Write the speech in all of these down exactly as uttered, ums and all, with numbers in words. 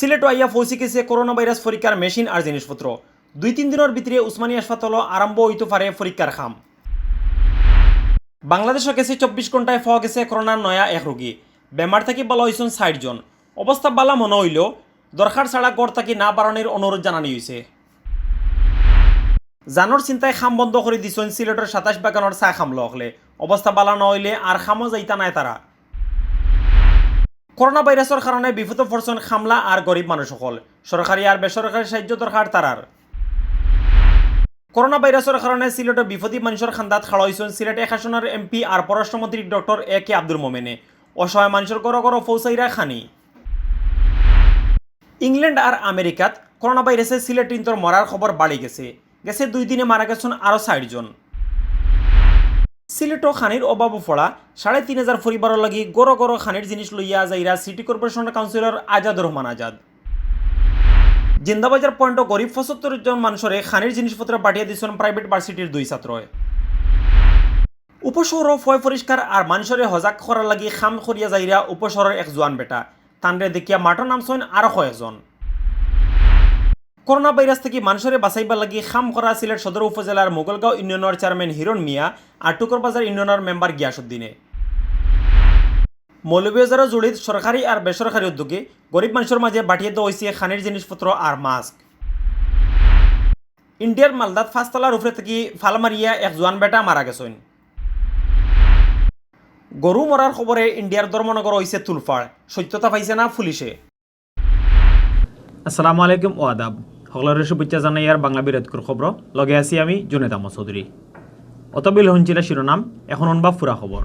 সিলেটো আইয়া পৌঁছি গেছে করোনা ভাইরাস পরীক্ষার মেশিন আর জিনিসপত্র। দুই তিন দিনর ভিতরে উসমানী হাসপাতালো আরম্ভ অইতো পারে পরীক্ষার কাম। বাংলাদেশো গেছে চব্বিশ ঘন্টায় পাওয়া গেছে করোনার নয়া এক রোগী। বেমার থাকি ভালা অইছইন ষাইট জন। অবস্থা ভালা মনো অইলেও দরকার ছাড়া ঘর থাকি না বারনির অনুরোধ জানানি অইছে। জানর চিন্তায় কাম বন্ধ করি দিছইন সিলেটর সাতাইশ বাগানর চা কামলা অকলে। অবস্থা ভালা না অইলে আর কামো যাইতা নায় তারা। করোনা ভাইরাসর কারণে বিপদো পড়ছইন কামলা আর গরিব মানুষ অকল। সরকারি আর বেসরকারি সাহায্য দরকার তারার। করোনা ভাইরাসর কারণে সিলেটো বিপদী মানষর কান্দাত খাড়া অইছইন সিলেট এক আসনর এমপি আর পররাষ্ট্রমন্ত্রী ডক্টর এ কে আব্দুল মোমেনে। অসহায় মানষর ঘরো ঘরো পৌঁছাইরা খানি। ইংল্যান্ড আর আমেরিকাত করোনা ভাইরাসে সিলেটিন্তর মরার খবর বাড়ি গেছে। গেছে দুই দিনে মারা গেছইন আরো ষাইট জন। সিলেটো খানির অভাবো পড়া সাড়ে তিন হাজার পরিবারর লাগি ঘরো ঘরো খানির জিনিস লইয়া যাইরা সিটি কর্পোরেশন কাউন্সিলর আজাদ রহমান আজাদ। জিন্দাবাজার পয়েন্টো গরিব পঁচাত্তর জন মানষরে খানির জিনিসপত্র পাঠিয়া দিছইন প্রাইভেট ভার্সিটির দুই ছাত্রয়। উপশহরো পয় পরিষ্কার আর মানষরে হজাগ করার লাগি কাম করিয়া যাইরা উপশহরর এক জোয়ান বেটা। তানরে দেখিয়া মাঠো নামছইন আরো কয়েকজন। করোনা ভাইরাস থাকি মানষরে বাঁচাইবার লাগি কাম করা সিলেট সদর উপজেলার মোগলগাঁও ইউনিয়নর চেয়ারম্যান হিরণ মিয়া আর টুকরবাজার ইউনিয়নর মেম্বার গিয়াসউদ্দিনে। মৌলভীবাজারো জুড়িত সরকারি আর বেসরকারি উদ্যোগে গরিব মানষর মাঝে বাটিয়ে দেওয়া অইছে খানির জিনিসপত্র আর মাস্ক। ইন্ডিয়ার মালদাত পাঁচতলার উপরে থাকি ফাল মারিয়া এক জোয়ান বেটা মারা গেছইন। গরু মরার খবরে ইন্ডিয়ার ধর্মনগর অইছে তুলফাড়, সত্যতা পাইছে না পুলিশে। আসসালামু আলাইকুম ও আদাব। হকলরে শুভেচ্ছা জানাইয়ার বাংলা বিরতকুর খবর, লগে আছি আমি জুনেদ আহমদ চৌধুরী। অতবিল হুনছিলা শিরোনাম, এখন হুনবা পুরা খবর।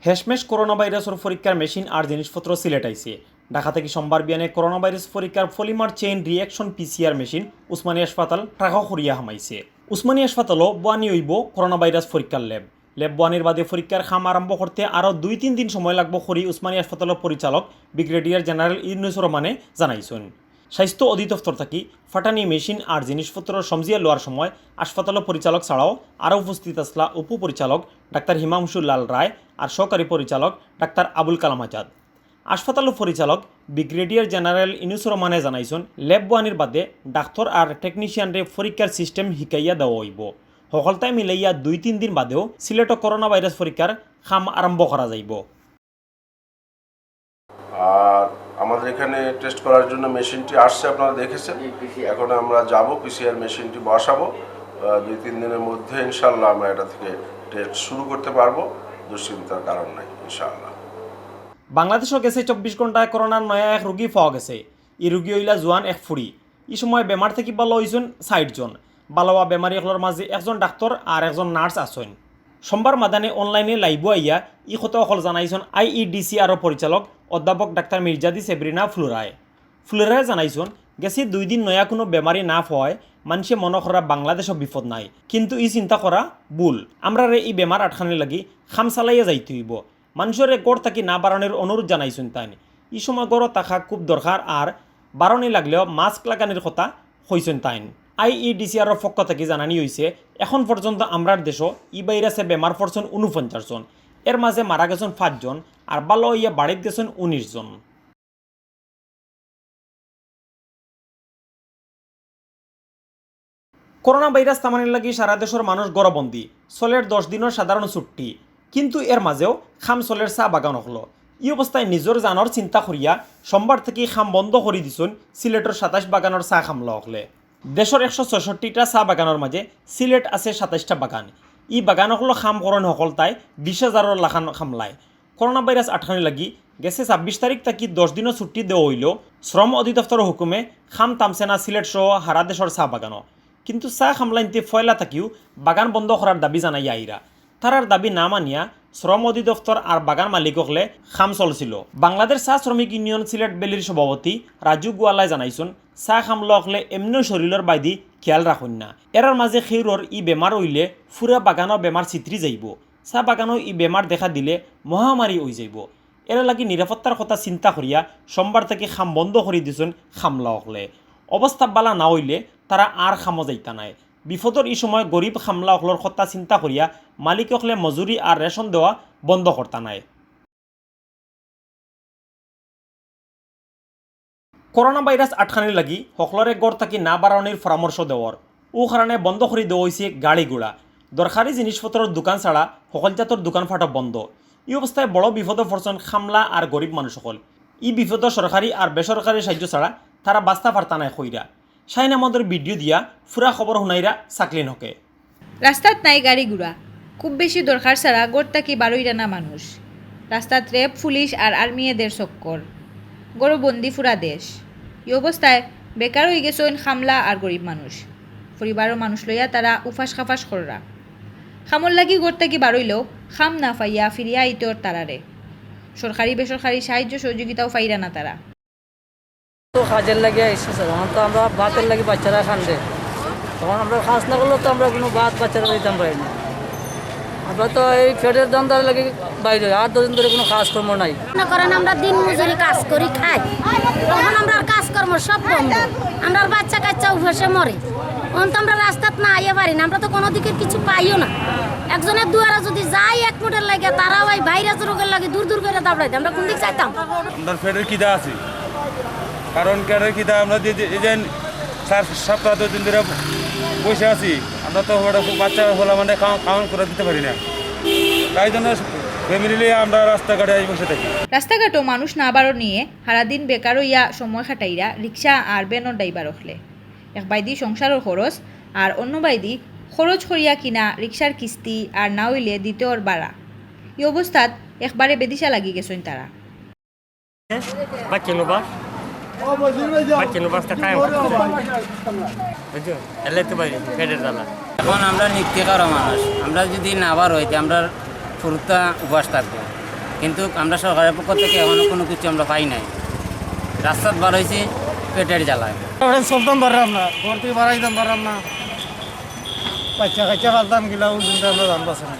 হেশমেশ করোনা ভাইরাসর পরীক্ষার মেশিন আর জিনিসপত্র সিলেট আইছে। ঢাকা থাকি সোমবার বিয়ানে করোনা ভাইরাস পরীক্ষার polymer chain reaction PCR machine Usmani হাসপাতাল ট্রাকো করিয়া হামাইছে। উসমানী হাসপাতালো বওয়ানি অইবো করোনা ভাইরাস পরীক্ষার ল্যাব। ল্যাব বওয়ানির বাদে পরীক্ষার কাম আরম্ভ করতে আরো দুই তিন দিন সময় লাগবো করি উসমানী হাসপাতালর পরিচালক ব্রিগেডিয়ার জেনারেল ইউনুসুর রহমানে জানাইছইন। স্বাস্থ্য অধিদপ্তর থাকি ফাটানি মেশিন আর জিনিসপত্র সমজিয়া লওয়ার সময় হাসপাতালর পরিচালক ছাড়াও আরো উপস্থিত আছলা উপপরিচালক ডাক্তার হিমাংশু লাল রায় আর সহকারী পরিচালক ডাক্তার আবুল কালাম আজাদ। হাসপাতালর পরিচালক ব্রিগেডিয়ার জেনারেল ইনুসুর রহমানে জানাইছইন, ল্যাব বওয়ানির বাদে ডাক্তর আর টেকনিশিয়ানরে পরীক্ষার সিস্টেম হিকাইয়া দেওয়া অইবো। হকলতায় মিলাইয়া দুই তিন দিন বাদেও সিলেটো করোনা ভাইরাস পরীক্ষার কাম আরম্ভ করা যাইবো। আর আমাদের এখানে টেস্ট করার জন্য মেশিনটি আসছে, আপনারা দেখেছেন। জি, পিসিআর। এখন আমরা যাব, পিসিআর মেশিনটি বসাবো। আহ, দুই তিন দিনের মধ্যে ইনশাল্লাহ আমরা এটা থেকে টেস্ট শুরু করতে পারবো। দুশ্চিন্তার কারণ নাই ইনশাল্লাহ। বাংলাদেশো গেছে চব্বিশ ঘন্টায় করোনার নয়া এক রোগী পাওয়া গেছে। ই রোগী অইলা জোয়ান এক ফুড়ি। ই সময় বেমার থাকি ভালা অইছইন ষাইট জন। ভালা অওয়া বেমারি অকলর মাঝে একজন ডাক্তর আর একজন নার্স আছইন। সোমবার মাদানে অনলাইনে লাইভো আইয়া ই কথা অকল জানাইছইন আইইডিসিআরর পরিচালক অধ্যাপক ডাক্তার মির্জাদি সেব্রিনা ফ্লোরায়। ফ্লোরায় জানাইছইন, গেছে দুই দিন নয়া কুনু বেমারি না পাওয়ায় মানষে মনো করা বাংলাদেশো বিপদ নাই, কিন্তু ই চিন্তা করা ভুল। আমরারে ই বেমার আটকানির লাগি কাম চালাইয়া যাইতে অইবো। মানষরে ঘর থাকি না বারনির অনুরোধ জানাইছইন তাইন। ই সময় ঘরো থাকা খুব দরকার আর বারনি লাগলেও মাস্ক লাগানির কথা কইছইন তাইন। আইইডিসিআরর পক্ষ থাকি জানানি অইছে, এখন পর্যন্ত আমরার দেশো ই ভাইরাসে বেমার পড়ছইন ঊনপঞ্চাশ জন, এর মাঝে মারা গেছইন পাঁচ জন আর ভালা অইয়া বাড়িত গেছইন উনিশ জন। করোনা ভাইরাস থামানির লাগি সারা দেশর মানুষ ঘরবন্দি, চলের দশ দিনর সাধারণ ছুটি, কিন্তু এর মাঝেও কাম চলের চা বাগান অকলো। ই অবস্থায় নিজর জানর চিন্তা করিয়া সোমবার থাকি কাম বন্ধ করি দিছইন সিলেটর সাতাইশ বাগানর চা কামলা অকলে। দেশর একশো ছয়ষট্টিটা চা বাগানর মাঝে সিলেট আছে সাতাইশটা বাগান। ই বাগান অকলো কাম করইন হকলতায় বিশ হাজারর লাখান কামলায়। করোনা ভাইরাস আটকানির লাগি গেছে ছাব্বিশ তারিখ থাকি দশ দিনর ছুটি দেওয়া অইলেও শ্রম অধিদপ্তরর হুকুমে কাম থামছে না সিলেট সহ হারা দেশর চা বাগানো। কিন্তু চা কামলাইন্তে পয়লা থাকিউ বাগান বন্ধ করার দাবি জানাইয়া আইরা। তারার দাবি না মানিয়া শ্রম অধিদপ্তর আর বাগান মালিক অকলে কাম চলছিল। বাংলাদেশ চা শ্রমিক ইউনিয়ন সিলেট ভ্যালির সভাপতি রাজু গোয়ালায় জানাইছইন, চা কামলা অকলে এমনেও শরীলর বায়দি খিয়াল রাখইন না। এরার মাঝে কেউরর ই বেমার অইলে পুরা বাগানো বেমার ছিতরি যাইবো। চা বাগানো ই বেমার দেখা দিলে মহামারী অইযাইবো। এরলাগি নিরাপত্তার কথা চিন্তা করিয়া সোমবার থাকি কাম বন্ধ করি দিছইন কামলা অকলে। অবস্থা ভালা না অইলে তারা আর কামো যাইতা নায়। বিপদর ই সময় গরিব কামলা অকলর কথা চিন্তা করিয়া মালিক অকলে মজুরি আর রেশন দেওয়া বন্ধ করতা নায়। করোনা ভাইরাস আটকানির লাগি হকলরে ঘর থাকি না বারনির পরামর্শ দেওয়ার, অউ কারণে বন্ধ করি দেওয়া অইছে গাড়ি ঘোড়া। দরকারি জিনিসপত্রর দোকান ছাড়া হকল জাতর দোকানপাটও বন্ধ। ই অবস্থায় বড় বিপদো পড়ছইন খামলা আর গরিব মানুষ অকল। ই বিপদো সরকারি আর বেসরকারি সাহায্য ছাড়া তারা বাঁচতা পারতা নায় কইরা। শাহিন আহমদর ভিডিও দিয়া পুরা খবর হুনাইরা সাকলিন হকে। রাস্তাত নাই গাড়ি ঘোড়া, খুব বেশি দরকার ছাড়া ঘর থাকি বারইরা না মানুষ। রাস্তাত র‍্যাব, পুলিশ আর আর্মি এদের চক্কর। ঘরো বন্দি পুরা দেশ। ই অবস্থায় বেকার অইগেছইন খামলা আর গরিব মানুষ। পরিবারর মানুষ লইয়া তারা উপাস খাপাস কররা। কামর লাগি ঘর থাকি বারইলেও কাম না পাইয়া ফিরিয়া আইতে অর তারারে। সরকারি বেসরকারি সাহায্য সহযোগিতাও পাইরা না তারা। তো কাজের লাগি আইছি স্যার, এখন তো আমরা ভাতের লাগি বাচ্চারা কান্দে, তখন আমরা কাজ না করলে তো আমরা কোনো ভাত বাচ্চারা দিতাম পারি না। আমরা তো এই পেটের ধান্দার লাগি বাইরে, আট দশ দিন ধরে কোনো কাজকর্ম নাই। মনে করেন আমরা দিন মজুরি কাজ করি খাই, তখন আমরা কাজকর্ম সব বন্ধ, আমরা বাচ্চা কাচ্চা উপাসে মরে। এখন তো আমরা রাস্তাত না আইয়া পারি না, আমরা তো কোনো দিকের কিছু পাইও না। একজনের দুয়ারে যদি যাই এক মুঠের লাগে, তারাও এই ভাইরাস রোগের লাগি দূর দূর করে দাবড়াই দেয়, আমরা কোন দিক চাইতাম? আমরা পেটের খিদা আছি, কারণ পেটের খিদা আমরা যে, যে, এই যে চার সপ্তাহ দুই দিন ধরে বসে আছি, আমরা তো ওটা বাচ্চা হলা মানে খাওয়া খাওয়ান করে দিতে পারি না, তাই জন্য ফ্যামিলি নিয়ে আমরা রাস্তাঘাটে এই বসে থাকি। রাস্তাঘাটও মানুষ না বারো নিয়ে সারাদিন বেকার অইয়া সময় কাটাইরা রিক্সা আর ভ্যানর ড্রাইভার অকলে। এক বাইদি সংসারর খরচ আর অন্য বাইদি খরচ করিয়া কিনা রিক্সার কিস্তি আর না অইলে দিতে অর ভাড়া। ই অবস্থাত একবারে বেদিশা লাগি গেছইন তারা। বাচ্চা নুবাস, বাচ্চা নুবাসটা কায়েম করতে। বুঝছো? এলে তো বাইরে পেটের জ্বালা। এখন আমরা নিত্যিকার মানুষ, আমরা যদি না বার হই, তে আমরা ফুরুতা উপাস থাকবো, কিন্তু আমরা সরকারের পক্ষ থেকে এখনো কোনো কিছু আমরা পাই নাই। রাস্তাত বার হইছি পেটের জ্বালায়। আমরা চলতাম পারলাম না, ঘর থেকে বাড়াইতাম পারলাম না, বাচ্চা কাচ্চা পালতাম গিলা, ওই দিনটা আমরা জানতাম না।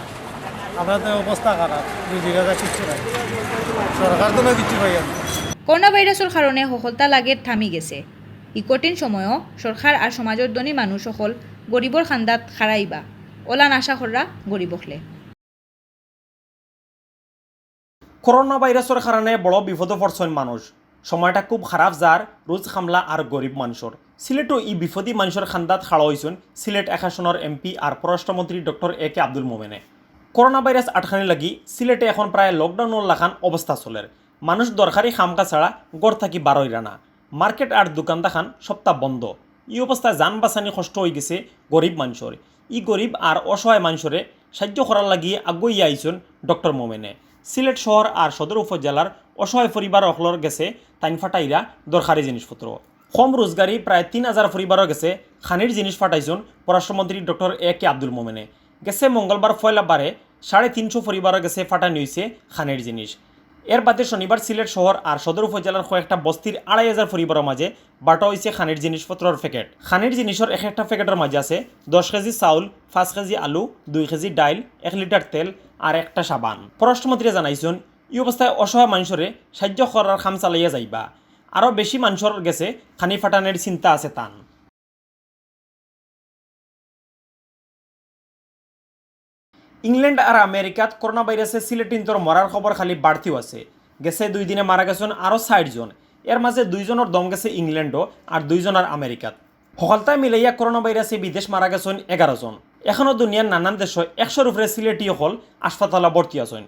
আমরা তো অবস্থা খারাপ, রুজি রোজা কিচ্ছু নাই, সরকার তো না কিচ্ছু পাই না। করোনা ভাইরাসর কারণে হকলতা লাগের থামি গেছে। ই কঠিন সময়ও সরকার আর সমাজর ধনী মানুষ অকল গরিবর কান্দাত খাড়াইবা, অলান আশা কররা গরিব অকলে। করোনা ভাইরাসর কারণে বড় বিপদো পড়ছইন মানুষ। সময়টা খুব খারাপ যার রুজ খামলা আর গরিব মানুষর। সিলেটও ই বিপদী মানুষর কান্দাত খাড়া অইছইন সিলেট এক আসনর এমপি আর পররাষ্ট্রমন্ত্রী ডক্টর এ কে আব্দুল মোমেনে। করোনা ভাইরাস আটকানির লাগি সিলেটে এখন প্রায় লকডাউনর লাখান অবস্থা চলের। মানুষ দরকারি কাম কাজ ছাড়া ঘর থাকি বারইরা না। মার্কেট আর দোকান দাখান সপ্তাহ বন্ধ। ই অবস্থায় জান বাঁচানি কষ্ট অইগেছে গরিব মানুষর। ই গরিব আর অসহায় মানুষরে সাহায্য করার লাগি আগুয়াইয়া আইছইন ডক্টর মোমেনে। সিলেট শহর আর সদর উপজেলার অসহায় পরিবার অকলর গেছে তাইন ফাটাইরা দরকারি জিনিসপত্র। কম রোজগারি প্রায় তিন হাজার পরিবারর গেছে খানির জিনিস ফাটাইছইন পররাষ্ট্রমন্ত্রী ডক্টর এ কে আব্দুল মোমেনে। গেছে মঙ্গলবার পয়লা বারে সাড়ে তিনশো পরিবারর গেছে ফাটানি অইছে খানির জিনিস। এর বাদে শনিবার সিলেট শহর আর সদর উপজেলার কয়েকটা বস্তির আড়াই হাজার পরিবারর মাঝে বাটা অইছে খানির জিনিসপত্রর প্যাকেট। খানির জিনিসর এক একটা প্যাকেটর মাঝে আছে দশ কেজি চাউল, পাঁচ কেজি আলু, দুই কেজি ডাইল, এক লিটার তেল আর একটা সাবান। পররাষ্ট্রমন্ত্রীয়ে জানাইছইন, ই অবস্থায় অসহায় মানুষরে সাহায্য করার কাম চালাইয়া যাইবা। আরও বেশি মানুষর গেছে খানি ফাটানির চিন্তা আছে তান। ইংল্যান্ড আর আমেরিকাত করোনা ভাইরাসে সিলেটিন্তর মরার খবর খালি বাড়তিউ আছে। গেছে দুই দিনে মারা গেছইন আরও ষাইট জন। এর মাঝে দুইজনর দম গেছে ইংল্যান্ডও আর দুইজনর আমেরিকাত। হকলতায় মিলাইয়া করোনা ভাইরাসে বিদেশ মারা গেছইন এগারো জন। এখনো দুনিয়ার নানান দেশো একশোর উপরে সিলেটি অকল হাসপাতালো ভর্তি আছইন।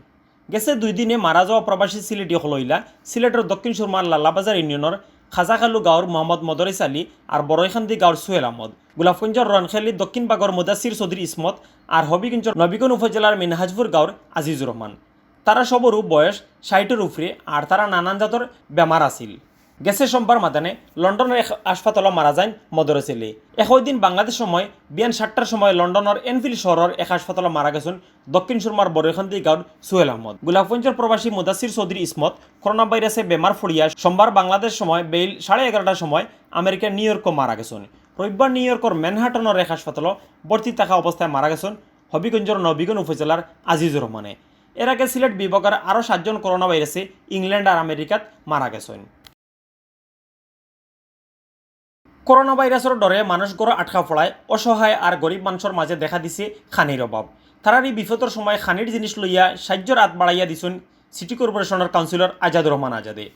গেছে দুই দিনে মারা যাওয়া প্রবাসী সিলেটি অকল অইলা সিলেটর দক্ষিণ সুরমার লালাবাজার ইউনিয়নর খাজাকালু গাঁওর মোহাম্মদ মদরেছ আলী আর বড়ইখান্দি গাঁওর সুহেল আহমদ, গোলাপগঞ্জর রনখালি দক্ষিণ বাগর মুদাসির চৌধুরী ইসমত আর হবিগঞ্জর নবীগঞ্জ উপজেলার মিনহাজপুর গাঁওর আজিজুর রহমান। তারা সবরউ বয়স ষাইটর উপরে আর তারা নানান জাতর বেমার আছিল। গেছে সোমবার মাদানে লন্ডনর এক হাসপাতালো মারা যাইন মদরেছ আলী। একই দিন বাংলাদেশ সময় বিয়ান সাতটার সময় লন্ডনর এনফিল্ড শহরর এক হাসপাতালো মারা গেছইন দক্ষিণ সুরমার বড়ইখান্দি গাঁওর সুহেল আহমদ। গোলাপগঞ্জর প্রবাসী মুদাসির চৌধুরী ইসমত করোনা ভাইরাসে বেমার পড়িয়া সোমবার বাংলাদেশ সময় বেইল সাড়ে এগারোটার সময় আমেরিকার নিউ ইয়র্কো মারা গেছইন। রবিবার নিউ ইয়র্কর ম্যানহাটনর এক হাসপাতালো ভর্তি থাকা অবস্থায় মারা গেছইন হবিগঞ্জর নবীগঞ্জ উপজেলার আজিজুর রহমানে। এর আগে সিলেট বিভাগর আরও সাতজন করোনা ভাইরাসে ইংল্যান্ড আর আমেরিকাত মারা গেছইন। করোনা ভাইরাসর ডরে মানুষ ঘরো আটকা পড়ায় অসহায় আর গরিব মানুষর মাঝে দেখা দিছে খানির অভাব। তারার ই বিপদর সময় খানির জিনিস লইয়া সাহায্যর আত বাড়াইয়া দিছইন সিটি কর্পোরেশনর কাউন্সিলর আজাদুর রহমান আজাদে।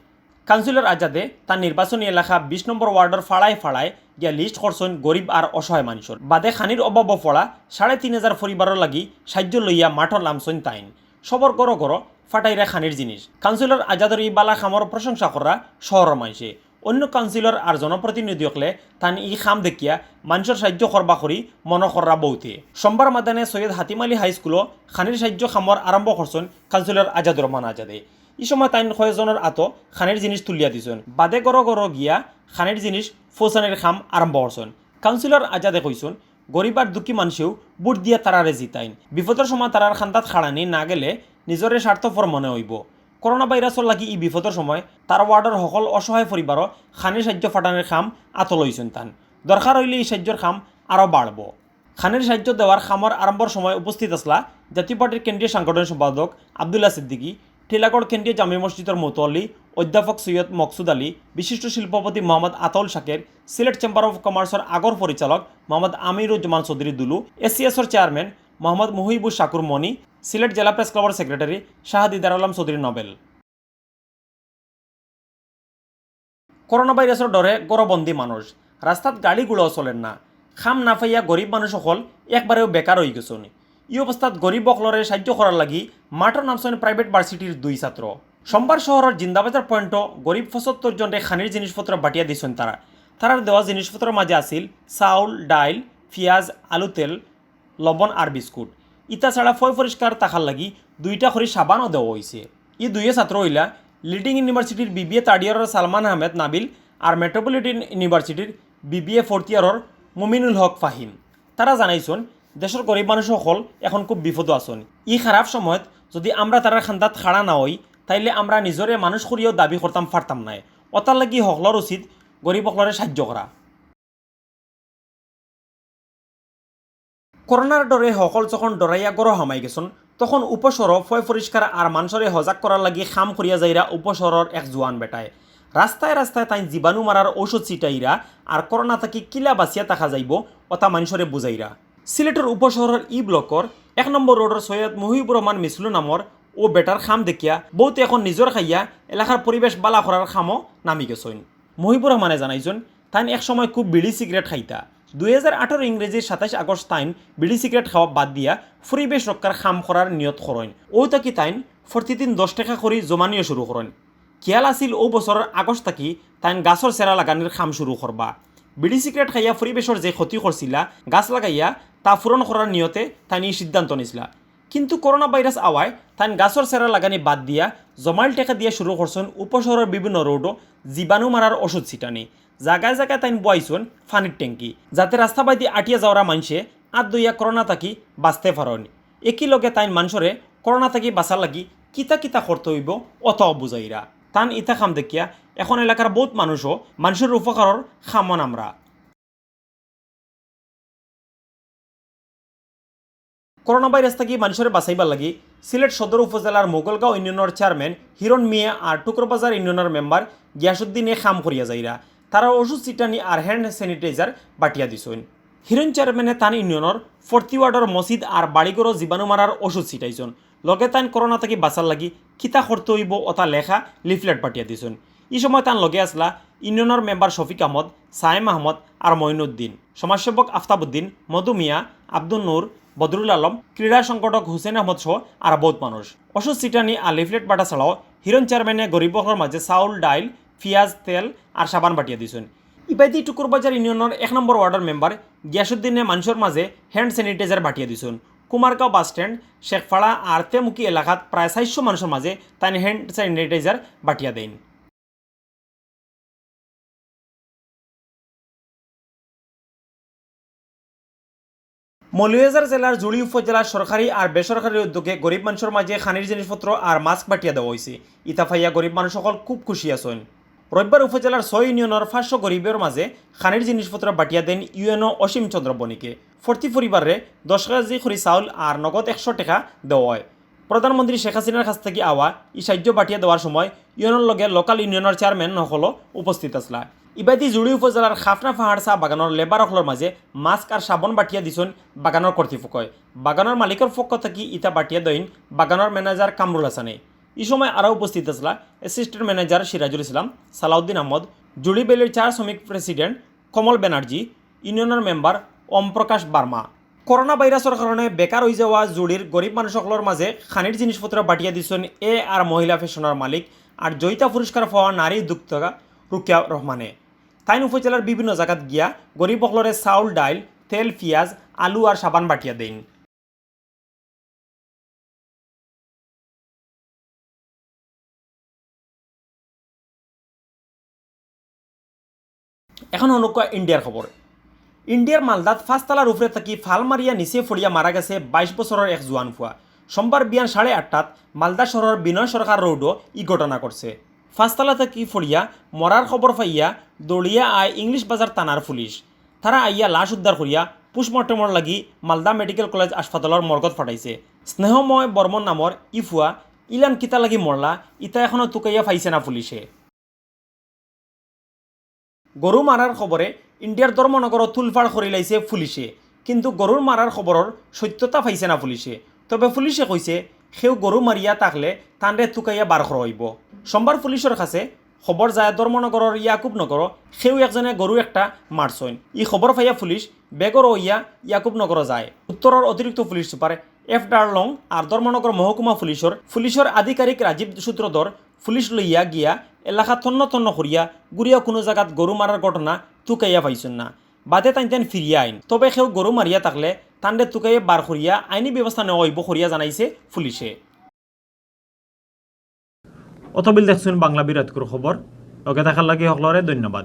কাউন্সিলর আজাদে তান নির্বাচনী এলাকা বিশ নম্বর ওয়ার্ডর ফাড়ায় ফাড়ায় গিয়া লিস্ট করছইন গরিব আর অসহায় মানষর। বাদে খানির অভাবো পড়া সাড়ে তিন হাজার পরিবারর লাগি সাইয্য লইয়া মাঠো লামছইন তাইন। সবর ঘরো ঘরো ফাটাইরা খানির জিনিস। কাউন্সিলর আজাদর ই বালা কামর প্রশংসা কররা শহরর মানষে। অইন্য কাউন্সিলর আর জনপ্রতিনিধি অকলে তান ই কাম দেখিয়া মানষর সাইয্য করবা করি মনো কররা বউতে। সোমবার মাদানে সৈয়দ হাতিম আলী হাই স্কুলো খানির সাইয্য কামর আরম্ভ করছইন কাউন্সিলর আজাদুর রহমান আজাদে। ই সময় তাইন কয়েকজনর আতো খানির জিনিস তুলিয়া দিছইন। বাদে ঘরো ঘরো গিয়া খানির জিনিস পৌঁছানির কাম আরম্ভ করছইন। কাউন্সিলর আজাদে কইছইন, গরিব আর দুঃখী মানষেউ ভোট দিয়া তারারে জিতাইন। বিপদর সময় তারার কান্দাত খাড়ানি না গেলে নিজরে স্বার্থপর মনে অইবো। করোনা ভাইরাসর লাগি ই বিপদর সময় তার ওয়ার্ডর হকল অসহায় পরিবারো খানির সাইয্য ফাটানির কাম আতো লইছইন তান। দরকার অইলে ই সাইয্যর কাম আরো বাড়বো। খানির সাইয্য দেওয়ার কামর আরম্ভর সময় উপস্থিত আছলা জাতীয় পার্টির কেন্দ্রীয় সাংগঠনিক সম্পাদক আব্দুল্লাহ সিদ্দিকী, টিলাগড় কেন্দ্রীয় জামে মসজিদর মুতওয়াল্লি অধ্যাপক সৈয়দ মকসুদ আলী, বিশিষ্ট শিল্পপতি মোহাম্মদ আতাউল শাকের, সিলেট চেম্বার অফ কমার্সর আগর পরিচালক মোহাম্মদ আমিরুজ্জামান চৌধুরী দুলু, এসসিএসর চেয়ারম্যান মোহাম্মদ মুহিবুর শাকুর মনি, সিলেট জেলা প্রেস ক্লাবর সেক্রেটারি শাহ দিদার আলম চৌধুরী নোবেল। করোনা ভাইরাসর ডরে ঘরো বন্দি মানুষ, রাস্তাত গাড়ি ঘোড়াও চলের না। কাম না পাইয়া গরিব মানুষ অকল একবারেউ বেকার অইগেছইন। ই অবস্থাত গরিব অকলরে সাইয্য করার লাগি মাঠো নামছইন প্রাইভেট ভার্সিটির দুই ছাত্র। সোমবার শহরর জিন্দাবাজার পয়েন্টো গরিব পঁচাত্তর জনরে খানির জিনিসপত্র বাটিয়া দিছইন তারা। তারার দেওয়া জিনিসপত্রর মাঝে আছিল চাউল, ডাইল, পিয়াজ, আলু তেল, লবণ আর বিস্কুট। ইতা ছাড়া পয় পরিষ্কার থাকার লাগি দুইটা করি সাবানও দেওয়া অইছে। ই দুইয়ে ছাত্র অইলা লিডিং ইউনিভার্সিটির বিবিএ থার্ড ইয়ারর সালমান আহমেদ নাবিল আর মেট্রোপলিটন ইউনিভার্সিটির বিবিএ ফোর্থ ইয়ারর মুমিনুল হক ফাহিম। তারা জানাইছইন, দেশর গরিব মানুষ অকল এখন খুব বিপদো আছইন। ই খারাপ সময়ত যুদি আমরা তারার কান্দাত খাড়া না অই, তাইলে আমরা নিজরে মানুষ করিয়াও দাবি করতাম পারতাম নায়। অতার লাগি হকলর উচিত গরিব অকলরে সাইয্য করা। করোনার ডরে হকল যখন ডরাইয়া ঘরো হামাই গেছইন, তখন উপশহরো পয় পরিষ্কার আর মানষরে হজাগ করার লাগি কাম করিয়া যাইরা উপশহরর এক জুয়ান বেটায়। রাস্তায় রাস্তায় তাইন জীবাণু মারার ঔষধ ছিটাইরা আর করোনা থাকি কিলা বাচিয়া থাকা যাইবো, অতা মানষরে বুঝাইরা। সিলেটর উপশহরর ই ব্লকর এক নম্বর রোডর সৈয়দ মুহিবুর রহমান মিসলু নামর অউ বেটার কাম দেখিয়া বউতে এখন নিজর খাইয়া এলাকার পরিবেশ বালা করার কামো নামি গেছইন। মুহিবুর রহমানে জানাইছইন, তাইন এক সময় খুব বিড়ি সিগারেট খাইতা। দুই হাজার আঠারো ইংরেজির সাতাইশ আগস্ট তাইন বিড়ি সিগারেট খাওয়া বাদ দিয়া পরিবেশ রক্ষার কাম করার নিয়ত করইন। অউ থাকি তাইন প্রতিদিন দশ টেকা করি জমানিও শুরু করইন। খিয়াল আছিল অউ বছরর আগস্ট থাকি তাইন গাছর চেরা লাগানির কাম শুরু করবা। বিড়ি সিগারেট খাইয়া পরিবেশর যে ক্ষতি করছিলা, গাছ লাগাইয়া তা পূরণ করার নিয়তে তাইন ই সিদ্ধান্ত নিছলা। কিন্তু করোনা ভাইরাস আওয়ায় তাইন গাছর চেরা লাগানি বাদ দিয়া জমাইল টেকা দিয়া শুরু করছইন উপশহরর বিভিন্ন রোডো জীবাণু মারার ঔষধ ছিটানি। জাগায় জাগায় তাইন বওয়াইছইন পানির ট্যাঙ্কি, যাতে রাস্তাবাদি আটিয়া যাওরা মানষে আত ধইয়া করোনা থাকি বাচতে পারইন। একই লগে তাইন মানষরে করোনা থাকি বাচার লাগি কিতা কিতা করতে অইবো অতাও বুঝাইরা। তান ইতা কাম দেখিয়া এখন এলাকার বউত মানুষও মানষর উপকারর কামো নামরা। করোনা ভাইরাস থাকি মানষরে বাচাইবার লাগি সিলেট সদর উপজেলার মোগলগাঁও ইউনিয়নর চেয়ারম্যান হিরণ মিয়া আর টুকরবাজার ইউনিয়নর মেম্বার গিয়াসুদ্দিনে কাম করিয়া যাইরা। তারা ঔষধ ছিটানি আর hand sanitizer বাটিয়া দিছইন। হিরণ চেয়ারম্যানে তান ইউনিয়নর প্রতি ওয়ার্ডর মসজিদ আর বাড়িঘরো জীবাণু মারার ঔষধ ছিটাইছইন। লগে তাইন করোনা থাকি বাচার লাগি কিতা করতে অইবো অতা লেখা লিফলেট বাটিয়া দিছইন। ই সময় তান লগে আছলা ইউনিয়নর মেম্বার শফিক আহমদ, সায়েম আহমদ আর মঈনুদ্দিন, সমাজসেবক আফতাবউদ্দিন, মধু মিয়া, আব্দুন নূর, বদরুল আলম, ক্রীড়া সংগঠক হুসেন আহমদ সহ আর বউত মানুষ। ঔষধ ছিটানি আর লিফলেট বাটা ছাড়াও হিরণ চেয়ারম্যানে গরিব অকলর মাঝে চাউল, ডাইল, পিয়াজ, তেল আর সাবান বাটিয়া দিছইন। ইবাদি টুকুরবাজার ইউনিয়নর এক নম্বর ওয়ার্ডর মেম্বার গিয়াসুদ্দিনে মানষর মাঝে hand sanitizer বাটিয়া দিছইন। কুমারগাঁও বাস স্ট্যান্ড, শেখপাড়া আর তেমুকি এলাকাত প্রায় চাইরশো মানষর মাঝে তাইন hand sanitizer বাটিয়া দেইন। মৌলভীবাজার জেলার জুড়ি উপজেলার সরকারি আর বেসরকারি উদ্যোগে গরিব মানষর মাঝে খানির জিনিসপত্র আর মাস্ক বাটিয়া দেওয়া অইছে। ইতা পাইয়া গরিব মানুষ অকল খুব খুশি আছইন। রবিবার উপজেলার ছয় ইউনিয়নর পাঁচশো গরিবর মাঝে খানির জিনিসপত্র বাটিয়া দেইন ইউএনও অসীম চন্দ্র বণিকে। প্রতি পরিবাররে দশ কেজি করি চাউল আর নগদ একশো টেকা দেওয়া অয়। প্রধানমন্ত্রী শেখ হাসিনার কাছ থাকি আওয়া ই সাইয্য বাটিয়া দেওয়ার সময় ইউএনওর লগে লোকাল ইউনিয়নর চেয়ারম্যান অকলও উপস্থিত আছলা। ইবাদি জুড়ি উপজেলার খাফনা পাহাড় চা বাগানর লেবার অকলর মাঝে মাস্ক আর সাবন বাটিয়া দিছইন বাগানর কর্তৃপক্ষয়। বাগানর মালিকর পক্ষ থাকি ইতা বাটিয়া দেইন বাগানর ম্যানেজার কামরুল হাসানে। ই সময় আরও উপস্থিত আছলা অ্যাসিস্ট্যান্ট ম্যানেজার সিরাজুল ইসলাম, সালাউদ্দিন আহমদ, জুড়ি ভ্যালির চা শ্রমিক প্রেসিডেন্ট কমল ব্যানার্জি, ইউনিয়নর মেম্বার ওম প্রকাশ বার্মা। করোনা ভাইরাসর কারণে বেকার অইযাওয়া জুড়ির গরিব মানুষ অকলর মাঝে খানির জিনিসপত্র বাটিয়া দিছইন এ আর মহিলা ফ্যাশনর মালিক আর জয়িতা পুরস্কার পাওয়া নারী উদ্যোক্তা রুকিয়া রহমানে। তাইন উপজেলার বিভিন্ন জাগাত গিয়া গরিব অকলরে চাউল, ডাইল, তেল, পিয়াজ, আলু আর সাবান বাটিয়া দেইন। এখন অনকুয়া ইন্ডিয়ার খবর। ইন্ডিয়ার মালদাত পাঁচতলার উপরে থাকি ফাল মারিয়া নিচে পড়িয়া মারা গেছে বাইশ বছরর এক জুয়ান ফুয়া। সোমবার বিয়ান সাড়ে আটটাত মালদা শহরর বিনয় সরকার রোডও ই ঘটনা ঘটছে। পাঁচতলা থাকি পড়িয়া মরার খবর পাইয়া দৌড়িয়া আয় ইংলিশ বাজার থানার পুলিশ। তারা আইয়া লাশ উদ্ধার করিয়া পোস্টমর্টমর লাগি মালদা মেডিকেল কলেজ হাসপাতালর মর্গত পাঠাইছে। স্নেহময় বর্মন নামর ই ফুয়া ইলান কিতা লাগি মরলা, ইতা এখনো তুকাইয়া পাইছে না পুলিশে। গরু মারার খবরে ইন্ডিয়ার ধর্মনগরও তুলফাড় করিলাইছে পুলিশে, কিন্তু গরুর মারার খবরর সত্যতা পাইছে না পুলিশে। তবে পুলিশে কইছে, কেউ গরু মারিয়া থাকলে তানরে তুকাইয়া বার করা অইবো। সোমবার পুলিশর কাছে খবর যায় ধর্মনগরর ইয়াকুবনগরও কেউ একজনে গরু একটা মারছইন। ই খবর পাইয়া পুলিশ বেগর অইয়া ইয়াকুবনগরও যায়। উত্তরর অতিরিক্ত পুলিশ সুপার এফ ডারলং আর ধর্মনগর মহকুমা পুলিশর, পুলিশর আধিকারিক রাজীব সূত্রধর পুলিশ লইয়া গিয়া এলাকা তন্ন তন্ন করিয়া ঘুরিয়া কুনু জাগাত গরু মারার ঘটনা তুকাইয়া পাইছইন না। বাদে তাইন তাইন ফিরিয়া আইন। তবে কেউ গরু মারিয়া থাকলে তানরে তুকাইয়া বার করিয়া আইনি ব্যবস্থা নেওয়া অইবো করিয়া জানাইছে পুলিশে। অতবিল দেখছইন বাংলা বিরাটকুর খবর। লগে থাকার লাগি হকলরে ধন্যবাদ।